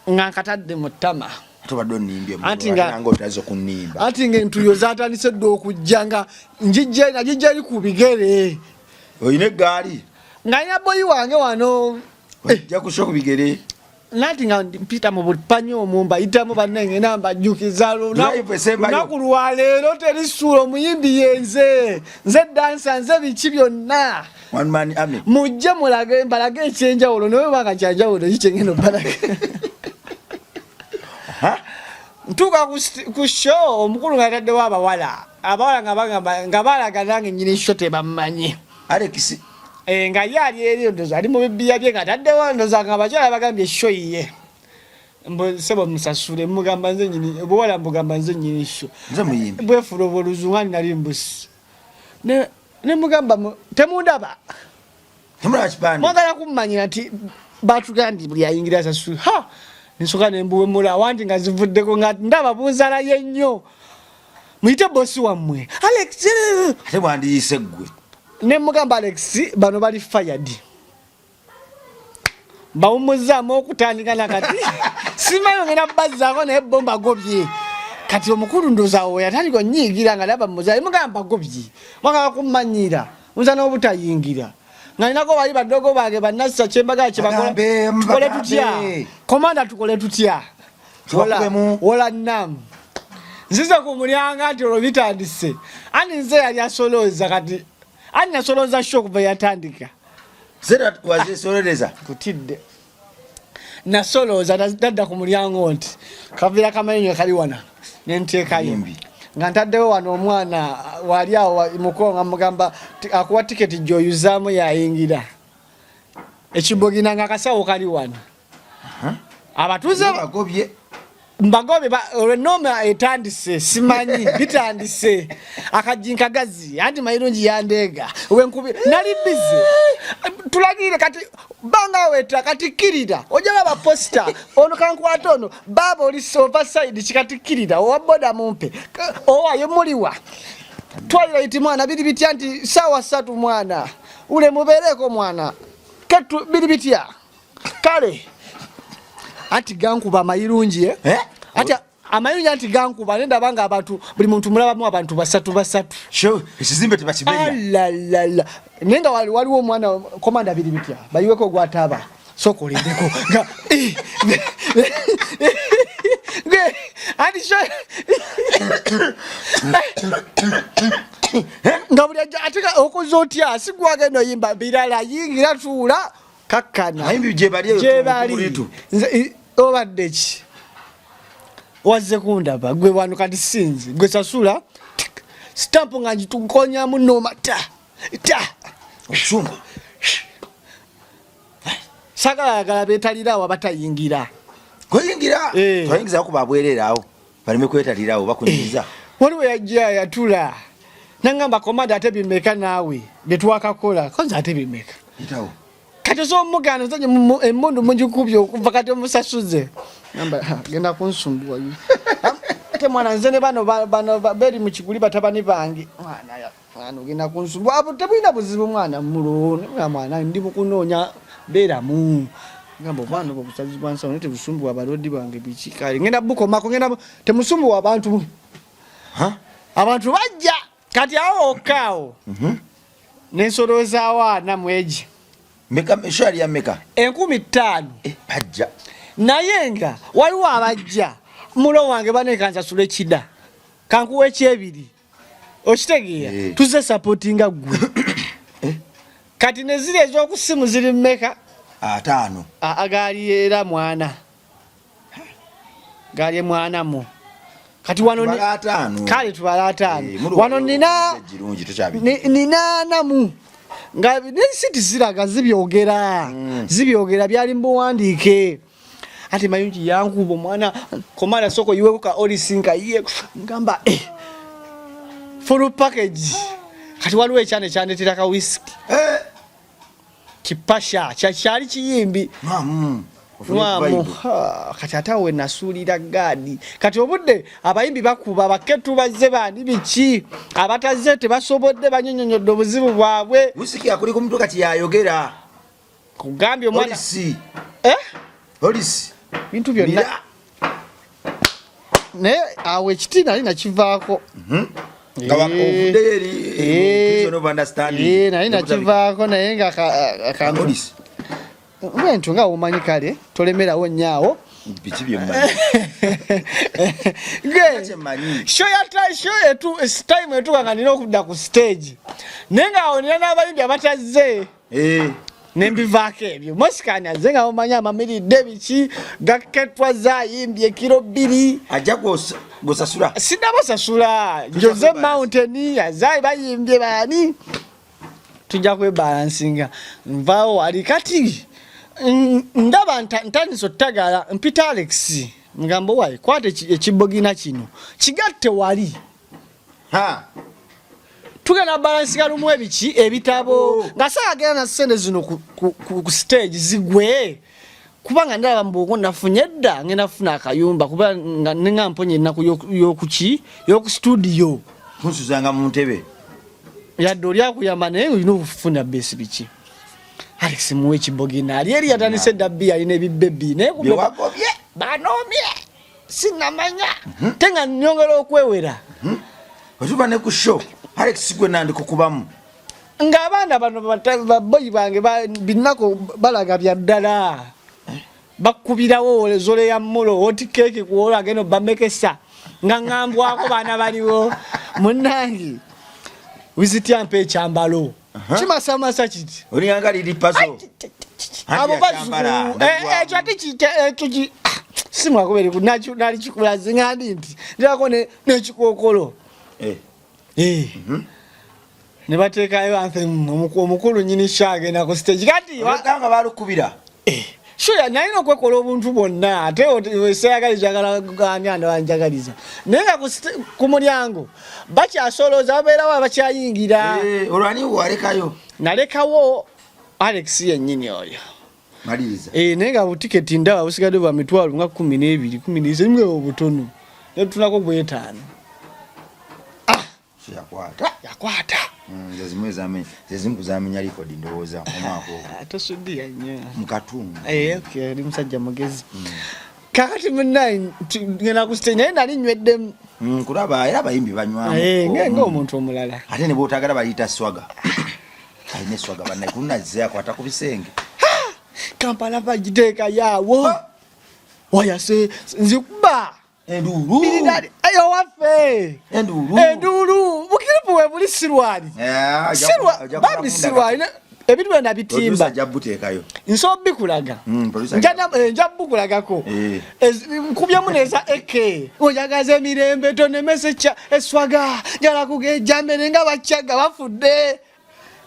Nga nkatadde mu ttama. Tobadde onnimbye Anti nga nange otulaze okunnimba. Anti nga entuuyo zatandise dda okujja nga njijja nagijja eri ku bigere. Olina eggaali? Nga nina boyi wange wano. Ojja ku show ku bigere. Nanti nga mpita mu bupanyo omwo mbayitamu bannange ngenda mbajjukiza lunaku lwa leero terisuula omuyimbi yenze nze dansa nze biki byonna. One man army. Mujje mulage mbalage ekyenjawulo naye obanga kyanjawulo ki kyengenda obbalaga. Ntuuka ku show omukulu nga yataddewo abawala abawala nga bagamba nga balaga nange nnyini show tebammanyi. Alex. Nga ye ali eri ndoza ali mu bibbiya bye nga ataddewo ndoza nga abakyala bagambye show yiye. Mbu ssebo musasule mugamba nze nnyini obuwala mbugamba nze nnyini show. Nze muyimbi. Bwefuula obwoluzungu ani nali mbusi. Ne mugamba temundaba. Temulaba kipande. Mwagala kummanyira nti batugambye buli ayingira asasule. Ha! Nsooka ne mbuwemula wanti nga zivuddeko nga ndaba bunzalayo ennyo. Muyite bossi wammwe. Alex! Ate bwandiyise ggwe. Ne mugamba Alex bano bali fired. Bawummuzzaamu okutandika na kati. Simanyi ngenda bazzaako naye bo mbagobye. Kati omukulu ndowooza awo yatandika onnyiigira nga ndaba muzayi mugamba mbagobye. Mwagala kummanyira. Nza n'obutayingira. Nga ninako bali badogo bange bannassa kye mbagala kye bakola. Tukole tutya? Komanda tukole tutya? Wola nam. Nzize ku mulyango nti olwo bitandise. Ani nze yali asolooza kati? Ani nasolooza show okuva yatandika? Zera wazisololeza. Kutidde. Nasolooza nadda ku mulyango nti kaviira kamayinyo kali wano ne nteekayo. Nga ntaddewo wano omwana wali awo muko nga mugamba akuwa tiketi gy'oyuzaamu yayingira. Ekibogina nga akasawo kali wano. Abatuuze bagobye. Mbagobye olw'ennooma etandise simanyi bitandise akajinka gazi anti mayirungi yandeega wenkubi nali busy tulagirire kati banga weta kati kkirira ojja laba posta ono kankwate ono baaba oli ova side kikati kkirira owa boda mumpe owaye muliwa twalight mwana biri bitya nti saawa 3 mwana ule mubeereko mwana ketu biri bitya kale anti gankuba amayirungi eh? Eh? Ati amayirungi anti gankuba nenda banga abantu buli muntu mulabamu abantu basatu basatu. Sho ekizimbe tebakimenya. Alalala. Nenga waliwo omwana komanda biri bitya bayiweko gwataba soko olindeko nga anti sho nga buli ajja ate okoze otya si gwagenda oyimba birala yingira tuula kakkana. Abayimbi gye bali eyo Gye bali. tulitu. Nze, obadde ki? Wazze kundaba gwe wano kati sinzi gwe sasula stamp nga ngitukonyamu noma ta ta obusungu. Sagala yagala beetalira awo abatayingira. Goyingira? Toyingiza kuba abwerere awo. Baleme kwetalira awo bakunyiza. Waliwo yajja yatula. Nangamba komanda ate bimeka naawe bye twakakola. Konza ate bimeka. Yitawo. Kati osobola omugaana ozanye emmundu mugikubye okuva kati omusasuze. Namba, ha, genda kunsumbuwa. Ate mwana nze ne bano bano beri mu kiguli batabani bange mwana mwana ogenda kunsumbuwa tebulina buzibu mwana mulo mwana ndi mukunoonya beeramu ngamba omwana obwo busazi bwa nsawo naye tebusumbuwa balodi bange biki kale ngenda bukomako ngenda temusumbuwa abantu abantu bajja kati awo wokka awo mhm. nensolozaawo ana mwegi shali ya meka 5000 eh, bajja naye nga waliwo abajja mulo wange banekansasula ekida kankuwa ekyebiri okitegeera eh. tuze sapotinga gwe eh. kati neziri ezokusimu ziri meka ataano agaali era mwana gaali mwana mu kati wano kale tubala ataano eh, wano nina nina namu nga nesiti ziraga zibyogera mm. zibyogera byali mubuwandiike ati mayungi yankuba omwana komala soko yiweko ka olisi nga ye ngamba eh, full package kati waliwo ekyana ekyandetera ka whisky eh. kipasha kyali kiyimbi nwamu kati ate awo wenasuulira gaadi kati obudde abayimbi bakuba baketu bazze bandi biki abatazze tebasobodde banyonyonyodde obuzibu bwabwe wisiki akuli ku mutwe kati yayogera kugambye omwana olisi eh? olisi bintu byonna naye awo ekiti nali nakivaako mhm. eh. eh, naye nakivaako naye nga bwentyo nga womanyi kale tolemerawo nnyo awo biki byemmanyi time etuuka nga nina okudda ku stage naye nga awo nina n'abayimbi abatazze eh. nembivaako ebyo mosikani azze nga omanyi amamiridde biki gaketwa zayimbye ekiro bbiri ajja gosasula sinabasasula jose mountain azayi bayimbye bani tujja kwebalansinga nvaawo wali kati ndaba ntandise otutagala mpita alex ngamba wayi kwata ekibogina kino kigatte wali tugenda balansinga lumu ebiki ebitabo oh. nga saagenda na sente zino ku stage zigwe kubanga ndaba mbuko nafunye dda ngenda funa akayumba kuba nga mponye ennaku yokuki yoku studio kunsuzanga mu ntebe yadde oli akuyamba naye olina okufuna besi biki alex muwe ekibogina ali eri yatandise dda bbi alina ebibbebi naye banomye sinamanya mhm. te nga nyongera okwewera mhm. otuba ne ku show alex gwe nandikukubamu ng'abaana bano baboyi bange binako balaga bya ddala bakubirawo zole ya mulo oti keeki kuwola agenda obamekesa nga ngambwako baana baliwo munange wizitya mpa ekyambalo kimasamasa kiti olinganga liri pazo abo bazukulu eh, eh, ekyo ate ekyo ah, simwakubere nali kikulaze ngandi nti ndirako n'ekikookolo eh. Mhm. ne bateekayo anthem omukulu nyini sha agenda ku stage kati nga balukubira eh, sure nalina okwekola obuntu bwonna ate seyagaliza agala ani ananjagaliza naye nga ku mulyango bakyasolooza babeerawo abakyayingira eh, olwani walekayo nalekawo alex yennyini oyo maliriza eh, naye nga butiketi ndaba busigadde bwa mitwalo nga 12 13 obutono netunako bwetaano ah! yakwata yakwata mm, zezimu kuzamenya likodi ndowooza omwaka ogwo ah, tosudiya nnyo mukatundu eh, oli musajja mugezi mm. kakati munaye ngenda ku stage naye nali nyweddemu mm, kulaba era abayimbi banywamu eh, ngaomuntu omulala ate ne bwotagala bayita swaga alina eswaga banaye kunazze akwata ku bisenge kampala bagiteekayo awo wayase nzikuba enduulu eyo waffe enduulu enduulu bukiripu we buli sirwali eh, sirwa bambi sirwali ebintu byona bitimba nsobola bikulaga mm, eh, nja bukulagako eh. nkubyemu neza eke oyagaza emirembe tonemesa eswaga njala kugejja mbere nga bakyaga bafudde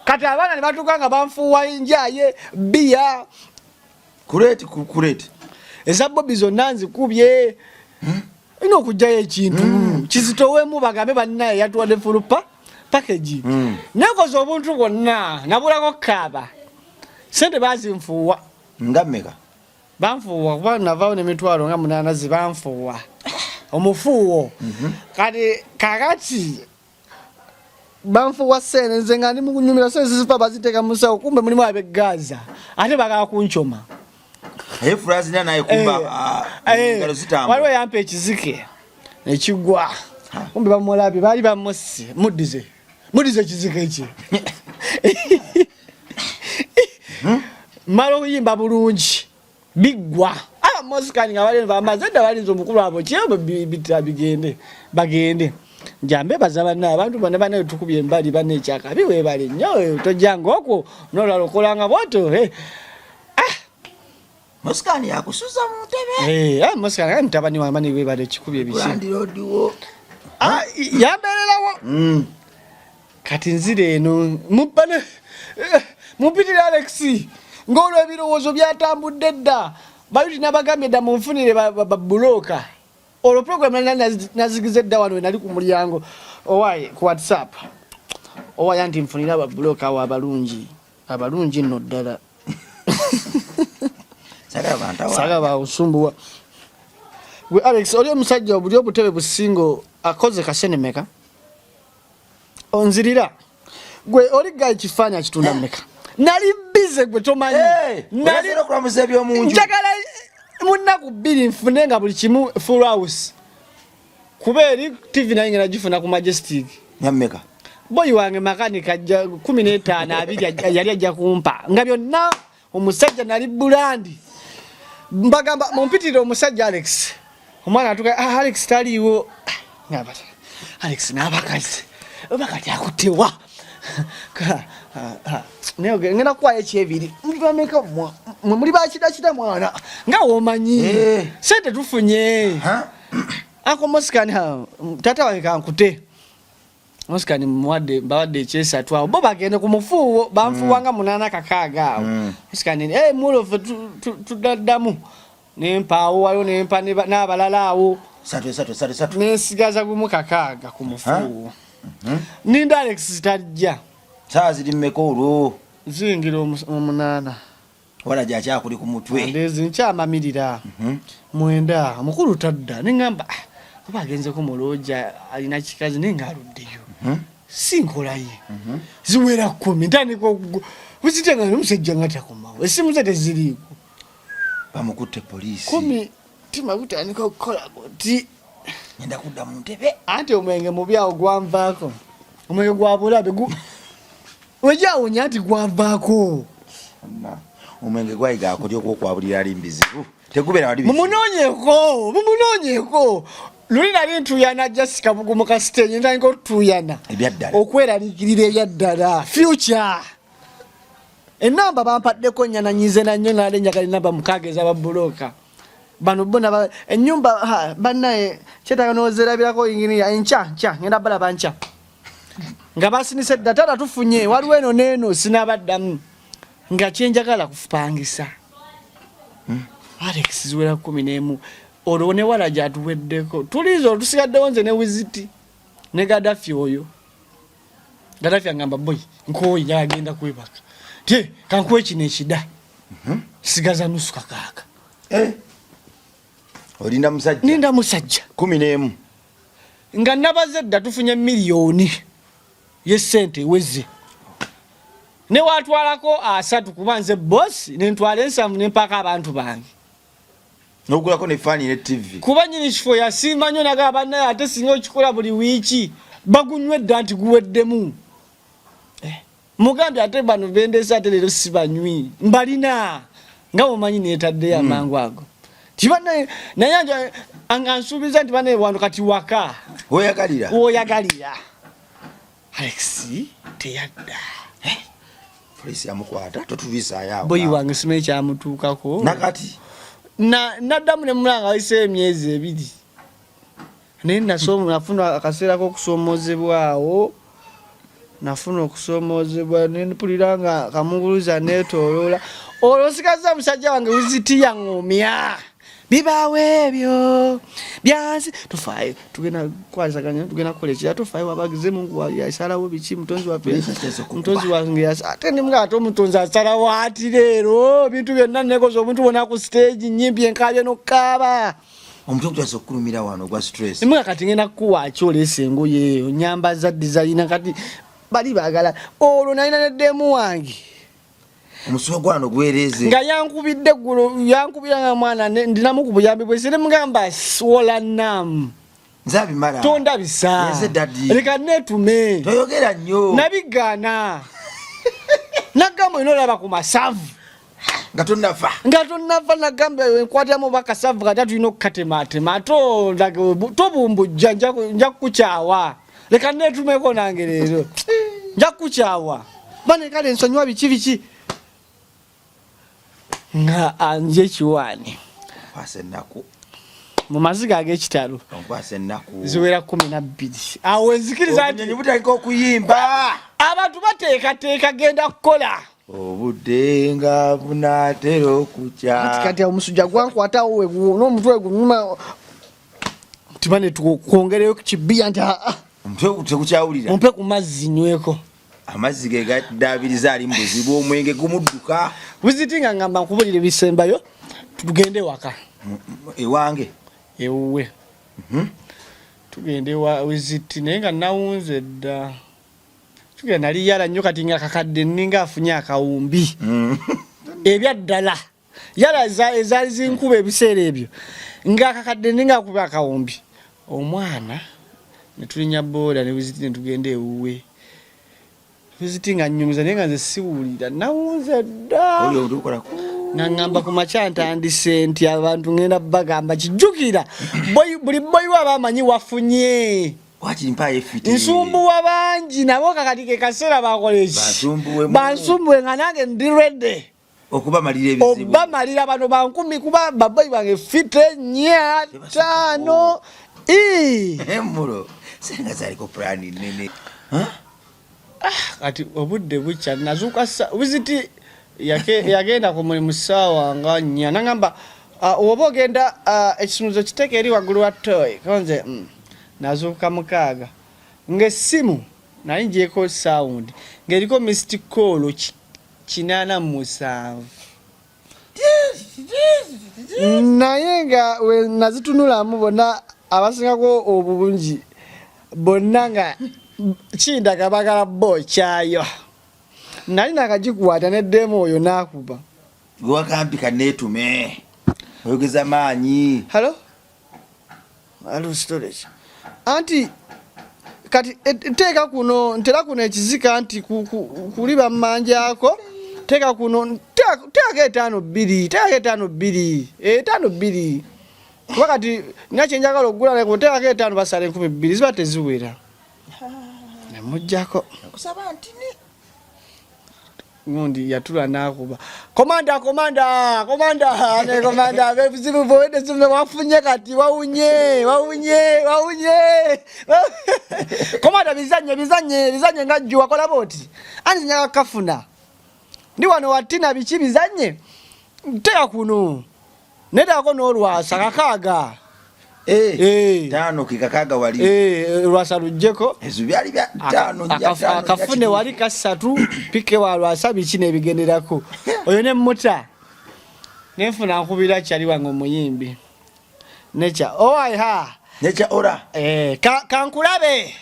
kati abaana ne batuuka nga banfuuwa njaye bbiya kureti kureti eza bobi zonna nzikubye hmm? olina okugjayo ekintu hmm. kizitowemu bagambe bannaye yatuwadde fulupa package hmm. nekoze obuntu bwonna nabulako kaaba sente bazinfuuwa nga meka banfuuwa kuba navaawo nemitwalo nga munaana zibanfuuwa Omufuuwo. Kati kakati banfuwa sente, nze nga ndi mukunyumira sente zifa baziteeka mu nsawo, kumbe mulimu ab'e Gaza ate bagala kuncoma. Naye Frazina naye kumba engalo zitambula. Waliwo yampa ekizike ekigwa, kumbe bamulabye, baali bamusse. Muddize, muddize ekizike eki. Mala okuyimba bulungi, biggwa. Abamosikani nga bali bamaze edda, balinze omukulu abo kyebo bita bigende bagende. Njambe baza banna abantu bonna banne tukubye embali banne ekyakabi, weebale nnyo, tojjanga okwo nolala okolanga bwotyo, eh. Mosikani yakusuza mu ntebe. Eh, ah, mosikani ah, mutabani wange bane weebale ekikubye biki. Landiroodiwo. Ah, yambeererawo. Kati nzira eno mubane mumpitire Alex, ng'olwo ebirowoozo byatambudde dda. Bayuti nabagambye dda munfunire babulooka. Olwo program nali nazigiza edda wano nali ku mulyango owaaye ku WhatsApp, owaaye anti nfunire ababulooka awo abalungi, abalungi nno ddala. Sagala bantawa. Saga bawusumbuwa. Gwe Alex, oli omusajja obuli obutebe busingo akoze kasene meka onzirira. Gwe oli gayi kifaanyi akitunda meka? Nali bize, gwe tomanyi. Nali Nali okulamuza ebyomunju. Njagala mu nnaku 2 nfune nga buli kimu full house, kuba eri TV naye ngenda gifuna ku Majestic. Nyammeka? Boyi wange makanika ajja 15 20 yali ajja kumpa nga byonna. Omusajja nali bulandi, mbagamba mumpitire omusajja Alex. Omwana atuka, ah, Alex taliiwo. Ah, ngamba, Alex n'abakazi oba kati akuttewa. Ah, naye ngenda kukwaayo ekyebiri. Muli bameka mwe? Muli bakidakida mwana nga womanyi. Sente tufunye. Ako mosikani, tata wange kankute mosikani, muwadde mbawadde ekyesatu awo, bo bagende ku mufuuwo banfuuwanga 8 6 awo. Mosikani, eh, mulofe tudaddamu nempaawo, waliwo nempa n'abalala awo. Satu esatu esatu esatu. Nensigaza 1 6 ku mufuuwo. Ninda Alex tajja. Saa ziri mmeka olwo? Ziyingira 8. Wala gyakyakuli ku mutwe. Ndezi nkyamamirira 9, omukulu tadda. Neŋŋamba, "Ah, oba agenzeko mu looja alina kikazi," naye ng'aluddeyo si nkola ye. Ziwera 10, ntandika buzitya nga omusajja nga takomawo, essimu ze teziriiko. Bamukutte poliisi. 10, tima gutandika okukola guti. Ngenda kudda mu ntebe. Anti omwenge mubi awo gwanvaako, omwenge gwa bulabe wejawunya nti gwanvaako. Omwenge gwayiga akodya okwokwabulira ali mbizibu tegubeera wali bizibu. Mumunoonyeko, mumunoonyeko. Luli nali ntuyana Jessica Bugumu kasitenye, ntandika otuyana. Ebyaddala. Okweraliikirira ebyaddala future. Enamba bampaddeko nyananyize nanyo, nale njagala enamba 6 ez'ababuloka bano bona ennyumba bannaye kyetaaga nozerabirako inginiya. Enkya nkya ngenda balaba nkya nga basinise dda, tata tufunye, waliwo eno neeno sinabaddamu nga kyenjagala kupangisa. Alex, ziwera 11 olwo ne wala gyatuweddeko, tuliiza olutusigaddewo nze ne Wiziti ne Gadafi. Oyo Gadafi agamba, "Boy, nkooyi, njagala kwebaka." Te kankuwe kino ekida, sigaza nusu kakaaga. Eh. Olinda musajja. Ninda musajja. 11. Nga nabaze dda tufunye miliyoni yesente eweze, newatwalako 30 kuba nze bosi, nentwala 70 nempaka abantu bange. Nogulako ne faani ne TV. Kuba nyini kifo yasiima nnyo, nagamba, "Bannaye, ate singa okikola buli wiiki bagunywa edda nti guweddemu." Eh, mugambye ate bano bendesa ate leero si banywi mbalina nga mumanyi netaddeyo amangu ago. Tibanaye naye anga nsuubiza nti banaye wano kati waka. Weyagalira. Woyagalira. Alex teyadda. Poliisi yamukwata, totubisaayo awo. Boyi wange simanyi kyamutuukako. Nakati. Naddamu ne mulanga wayiseeyo emyezi 2, naye nafuna akaseera k'okusoomozebwawo, nafuna okusoomozebwa nempulira nga kamuguluza neetooloola. Olwo nsigazza musajja wange Wiziti yaŋŋumya, bibaawo ebyo byansi, tufaayo, tugenda kukwasaganya, tugenda kukola ekira, tufaayo, wabagize Mungu yasalawo biki, mutonzi waffe, mutonzi wange ate ndimuga ate omutonzi asalawo ati leero ebintu byonna nekoze obuntu bwonna ku stage nyimbi enkabye n'okukaaba. Omutwe gutandise okukulumira wano ogwa stress. Emuga kati ngenda kukuwa ki oleese engoye onyambaza designer kati bali baagala olwo nalina neddemu wange. Omusuwa gwano gwereze. Nga yankubidde eggulo yankubira nga mwana ndinamu ku buyambi bwe ne mugamba swola nam. Nze abimala. Tondabisa. Nze daddy. Leka neetume. Toyogera nnyo. Nabigaana. Nagamba olina olaba ku masavu. Nga tonnafa. Nga tonnafa nagamba enkwatiramu oba akasavu kati tulina okukatematema ate tobumbujja nja kukukyawa. Leka neetumeko nange leero. Nja kukukyawa. Bane kale nsonyiwa biki biki. Nga anje ekiwaani. Nkwasa ennaku. Mu maziga ag'ekitalo. Nkwasa ennaku. Ziwera 12. Awo nzikiriza nti obunyonyi butandika okuyimba. Abantu bateekateeka genda kukola. Obudde nga bunaatera okukya. Kati kati omusujja gwankwatawo we n'omutwe gunyuma. Tibane tukwongereyo ku kibiya nti aa. Omutwe tekukyawulira. Mumpe ku mazzi nyweko. Amazzi ge gaddaabiriza ali mu buzibu omwenge gumudduka. Buziti nga ngamba nkubulira ebisembayo tugende waka. Ewange. Ewuwe. Tugende wa Wiziti naye nga nawunze dda. Tugenda nali yala nnyo kati nga kakadde nninga afunye akawumbi. Ebya ddala. Yala ezaali zinkuba ebiseera ebyo. Nga kakadde nninga akuba akawumbi. Omwana ne tulinnya booda ne Wiziti ne tugenda ewuwe. Wiziti nga nnyumiza naye nga nze siwulira. Nawunze dda. Oli otukola ku. Nga ŋŋamba ku makya ntandise nti abantu ŋŋenda bagamba kijjukira. Buli boyi we aba amanyi wafunye. Wakiri mpaayo effiti. Nsumbuwa bangi nabo kakati ke kaseera bakola eki? Bansumbuwe mu. Bansumbuwe nga nange ndi ready. Okubamalira ebizibu. Obamalira bano bankumi kuba baboyi bange fite nnya, ttaano, ii. Emmulo. Senga zaliko pulaani nnene. Kati obudde bukya nazuuka Wiziti yagenda ku mulimu ssaawa nga 4 nangamba oba ogenda ekisumuzo kiteeke eri waggulu wa toyi konze nazuuka 6 ng'essimu nali ngyeko sound ng'eriko missed call 87. Naye nga we nazitunulamu bonna abasingako obungi bonna nga kindaga baagala bookyayo. Nali nakagikwata n'eddeemu oyo n'akuba. Gwe wakampi kaneetume oyogeza maanyi. Hello? Hello storage. Anti kati teeka kuno ntera kuno ekizika nti kuli bammanjaako teeka kuno teekako etaano bbiri teekako etaano bbiri etaano bbiri kuba kati nina kye njagala okugula naye teekako etaano basala 2000 ziba teziwera. Nemuggyako. Nkusaba nti ni Gundi yatula n'akuba. Komanda, komanda, komanda, ne komanda, bebuzibu bwede zimu wafunye kati wawunye, wawunye, wawunye. Komanda bizanye, bizanye, bizanye nga jju wakola boti. Ani nyaga kafuna. Ndi wano watina biki bizanye. Teka kuno. Nedako n'olwasa kakaaga. Tano kikakaga wali. Lwasa lujjeko. Ezo byali bya tano, nja tano, nja Akafune kikumi. wali kasatu, pike wa lwasa biki n'ebigenderako. Oyo ne muta. Nenfuna nkubira kyali wange omuyimbi. Necha, oh I ha. Necha ora. Kankulabe.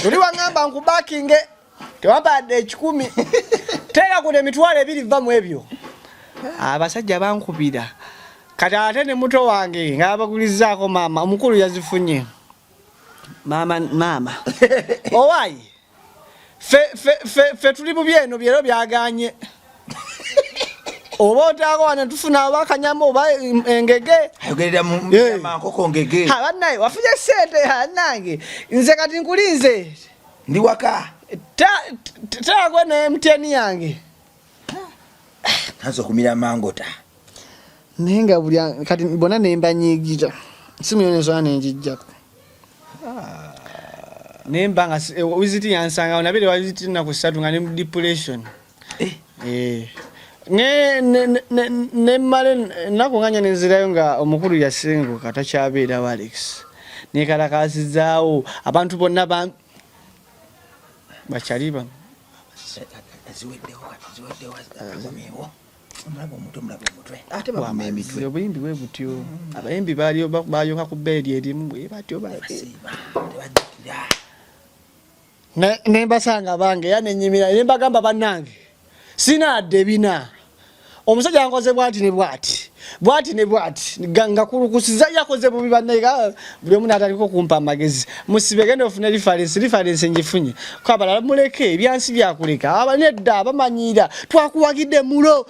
Luli wangamba nkubakinge. Tewampadde 1,000. Teeka kuno 20,000 va mu ebyo. Abasajja bankubira. Kati ate ne muto wange ng'abagulizaako maama, omukulu yazifunye. Maama, maama. Owaayi. Ffe tuli bubi eno byero byagaanye. Oba otaako wano tufuna oba akanyama oba engege. Ayogerera mu nyama, nkoko, ngege. Ha, bannaye, wafunye ssente, ha, nnange. Nze kati nkulinze. Ndi waka. Taagwe ne MTN yange. Tanza okumira mangota. Naye nga buli kati bonna ne mbanyiigira. Simu yonna ensonga ne ngiggyako. Naye mba nga Wiziti yansangawo, nabere wa Wiziti nnaku 3 nga ne mu depression. Ne mmala ennaku nga nnya ne nzirayo nga omukulu yasenguka takyabeerawo Alex. Neekalakaasizaawo abantu bonna bakyali ba- Ziweddewo kati, ziweddewo, akomyewo. Omulaba omutwe, omulaba omutwe. Ate baguma emitwe. Obuyimbi bwe butyo. Abayimbi baaliyo bayoka ku bbeeri erimu bwe batyo Basiiba, tebajjukira. Ne mbasanga bange era ne nnyimira ne mbagamba bannange sirina yadde ebina. Omusajja yankoze bwati ne bwati bwati ne bwati nga kulukusiza yakoze bubi bannange, buli omu n'atandika okumpa amagezi. Musibe genda ofune reference, reference ngifunye. Ko abalala muleke ebyansi byakuleka. Aba nedda bamanyiira twakuwagidde mulo.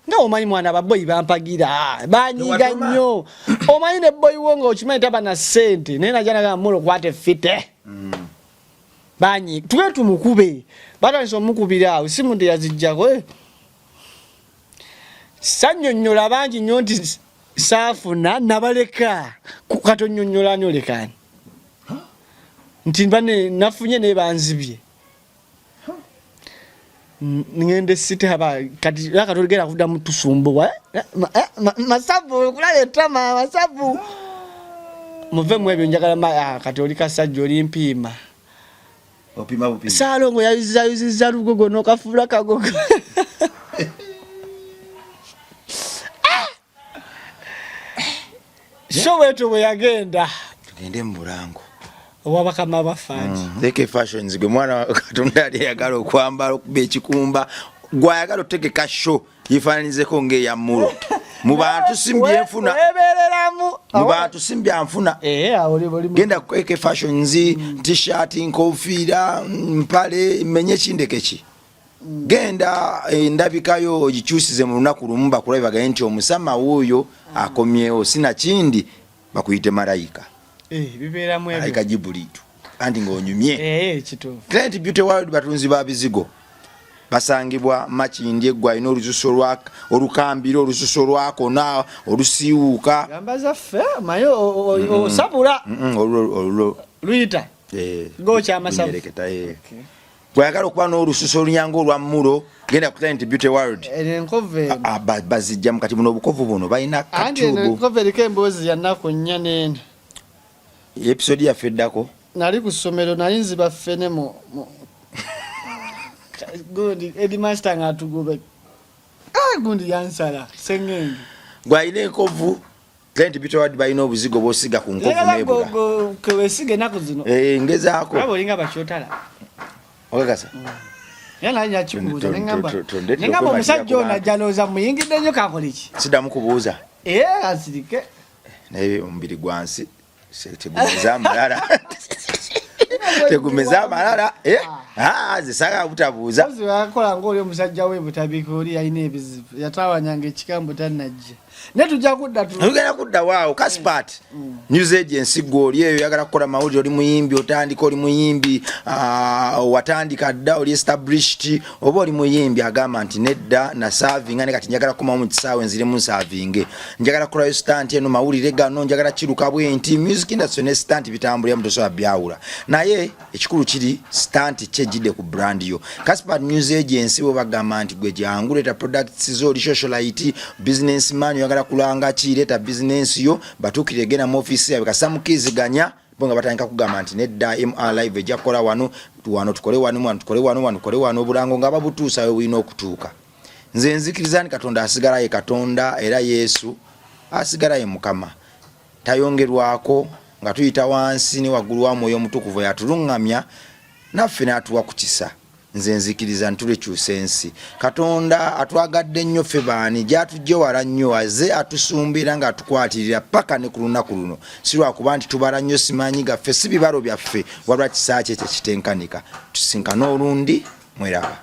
Nga omanyi mwana ababoyi bampagira banyiga nnyo. Omanyi ne boyi wo nga okimanyi taba na ssente naye najja nagamba mulo kwata effite. Banyi tube tumukube. Batandise omukubira awo simu teyazijjako. Sannyonnyola bangi nnyo nti saafuna nabaleka. Kati onnyonnyola ani olekaani? Nti bane nafunye naye banzibye. Ngende site haba kati laka tolugera kudda mu tusumbuwa. Masavu okulaba etama masavu. Muve mu ebyo njagala kati oli kasajja oli mpiima. Opima bupima. Saalongo yayuzizza lugogo n'okafuula kagogo. So bwetyo bwe yagenda. Tugende mu bulango. Owa bakama baffe angi. AK Fashions gwe mwana Katonda yali ayagala okwambala okuba ekikumba gwayagala otegeka show yefaananyizeko ng'eya Mulo. Mu bantu si mbyenfuna. Webeereramu. Mu bantu si mbyanfuna. Awo oli mu- Genda ku AK Fashions, t-shirt, nkofiira, mpale, menye kindeke ki. Genda endabikayo ogikyusize mu lunaku lumu bakulabe bagaye nti omusama wuuyo akomyewo sinakindi bakuyite malayika. Bibeeramu ebyo. Malayika Jibuliitu anti ng'onyumye. Kituufu. Client Beauty World batunzi ba bizigo basangibwa Makindye eggwa alina olususu olukambira, olususu olwakona, olusiiwuuka. Gamba zaffe, omanyi osabula. Olwo. Luyita. Ng'okya amasavu. Lunyereketa, Okay. Bw'ayagala okuba n'olususu olunyanga olwa Mulo, genda ku Client Beauty World. Eno enkovu eno. Bazijjamu kati buno obukovu buno balina Anti eno katubu. enkovu eriko emboozi ya nnaku nnya n'eno. Episode yaffe eddako. Nali ku ssomero nali nziba ffene mu gundi headmaster ng'atugoba. Gundi yansala sengenge. Gw'alina enkovu Client Beauty World balina obuzigo bw'osiga ku nkovu Njagala n'ebula. ke weesiga ennaku zino. Ngezaako. Olaba olinga bakyotala. Okakasa? Era naye nja kikubuuza, ne ŋŋamba, Tondetera ne ŋŋamba okwemalira omusajja ku ono bantu. ajja alowooza muyingidde nnyo kankole ki? Siddamu kubuuza. Asirike. Naye omubiri gwa nsi, tegumeza amalala. Tegumeza amalala. Nze saagala butabuuza. Mpozi wakola ng'oli omusajja we Butabika oli yalina ebizibu, yataawanyanga ekikambo tannajja. Naye tujja kudda tu- Tugenda kudda waawo, Kaspat. News agency gwe oli eyo oyagala kukola mawulire, oli muyimbi, otandika oli muyimbi, watandika dda, oli established, oba oli muyimbi agamba nti nedda nasaavinga ne kati njagala kukomawo mu kisaawe nziremu nsaavinge. Njagala kukolayo stunt eno, mawulire gano, njagala kiruka bwe nti. Music industry ne stunt bitambuliramu tosobola byawula. Naye ekikulu kiri stunt ki ejjidde ku brand yo. Kaspat News Agency bo bagamba nti gwe jangu leeta products zo, oli socialite, businessman, oyagala kulanga ki, leeta business yo, batuukirire genda mu office yaabwe kasita mukkiriziganya, bo nga batandika kugamba nti nedda MR Live ejja kukola wano, wano tukole wano, wano tukole wano, wano tukole wano, obulango nga babutuusa we bulina okutuuka. Nze nzikiriza nti Katonda asigala ye Katonda era Yesu asigala ye Mukama. Tayongerwako nga tuyita wansi ne waggulu wa Mwoyo Omutukuvu yatuluŋŋamya naffe n'atuwa ku kisa. Nze nzikiriza nti tulikyusa ensi. Katonda atwagadde nnyo ffe baani, gy'atuggye wala nnyo, azze atusumba era ng'atukwatirira paka ne ku lunaku luno. Si lwakuba nti tubala nnyo simanyi gaffe, si bibalo byaffe, wabula kisa kye kye kitenkanika. Tusinkane olundi, mweraba.